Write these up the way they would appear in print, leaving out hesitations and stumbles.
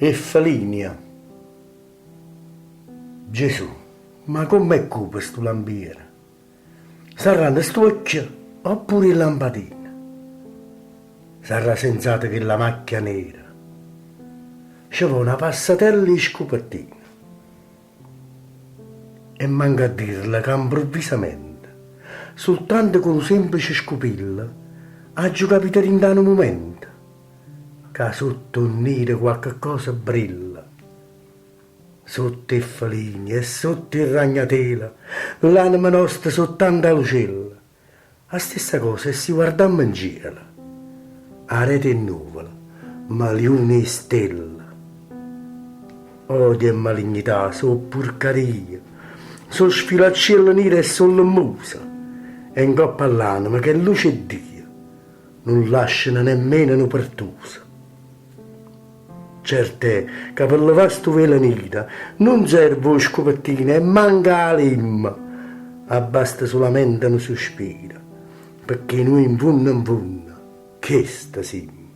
E felinia. Gesù, ma comm'è cupo stu lampiere? Sarranno st'uocchie oppure 'e lampadine? Sarrà senz'ato chella macchia nera? Ce vo' na passatella 'e scupettino. E manco a dirla ca 'mpruvvisamente, sultanto cu nu semplice scupillo, aggio capito dint' 'a nu mumento ca sott' 'o nniro quacche cosa brilla. Sott' 'e felinie e sott' 'e ragnatele, ll'anema nosta so' tanta lucelle. A stessa cosa è si guardammo 'ncielo, aret' 'e nnuvole, meliune 'e stelle. Odio e malignità so' purcarie, so' sfilaccielle nire e so' lemmuse, e 'ncopp' a ll'anema che luce 'e Dio nun lasciano nemmeno nu pertuso. Cert'è ca pe levà stu velo niro nun serve 'o scupettino e manco 'a limma, abbasta sulamente nu suspiro, pecché nuje 'nfunno 'nfunno chesto simmo.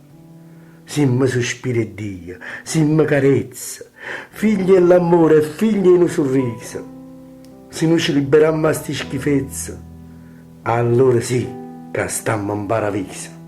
Simmo suspire 'e Dio, simmo carezze, figlie 'e ll'ammore e figlie 'e nu surriso. Si nuje ce liberammo 'a sti schifezze, allora sì ca stammo 'mparaviso.